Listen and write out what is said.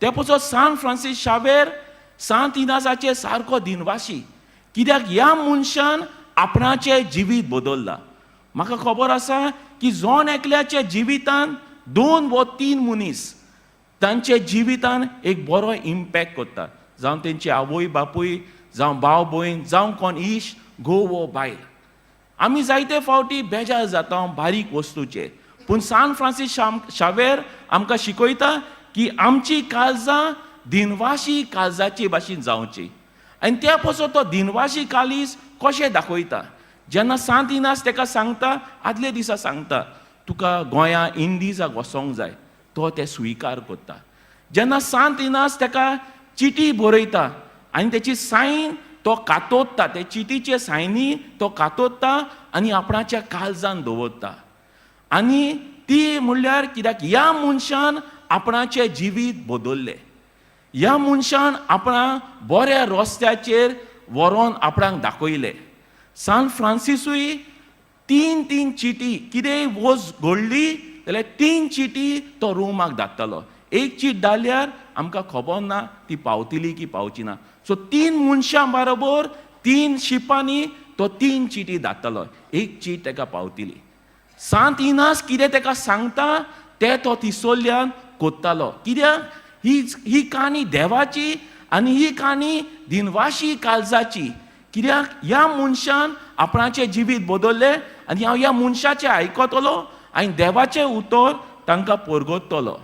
ते पसत सांत फ्रांसीस शावेर सांत इनासाचे सारको दिनवाशी, कित्याक ह्या मनशान आपणाचें जिवीत बदल्लां. म्हाका खबर आसा की जण एकल्याच्या जिवितान दोन वो तीन मनीस तांच्या जिवितान एक बरो इम्पॅक्ट करता, जावं तेंची आवय बापूय, जावं भाव भयण, जावं कोण इश्ट, घोव वो बायल. आमी जायते फावटी बेजार जाता बारीक वस्तूचेर, पूण सांत फ्रांसीस शावेर आमकां शिकयता की आमची काळजां दिनवाशी काळजाची भाशेन जावची. आनी त्या पासून तो दिनवाशी काळीज कशें दाखयता? जेन्ना सांत इनास ताका सांगता, आदले दिसा सांगता, तुका गोंया इंडिजाक वचोंक जाय, तो ते स्विकार करता. जेन्ना सांत इनास ताका चिटी बरयता आनी तेची सायन तो कातोत्ता, ते चिटीचे सायनी तो कातोत्ता आनी आपणाच्या काळजान दवरता. आनी ती म्हणल्यार कित्याक ह्या मनशान आपणाचें जिवीत बदल्लें, ह्या मनशान आपणाक बऱ्या रस्त्याचेर व्हरोन आपणाक दाखयलें. सांत फ्रांसिसूय तीन तीन चिटी, कितेंय वस्त घडली जाल्यार तीन चिटी तो रोमाक धाडटालो. एक चीट धाडल्यार आमकां खबर ना ती पावतली की पावची ना. सो तीन मनशां बरोबर तीन शिपांनी तो तीन चिटी धाडटालो. एक चीट ताका पावतली. सांत इनास कितें ताका सांगता तें तो तिसोल्यान कोत्तालो, कित्याक ही ही काणी देवाची आनी ही काणी दिनवाशी काळजाची, कित्याक ह्या मनशान आपणाचें जिवीत बदल्लें आनी हांव ह्या मनशाचें आयकतलो आनी देवाचें उतर तांकां परगटतलो.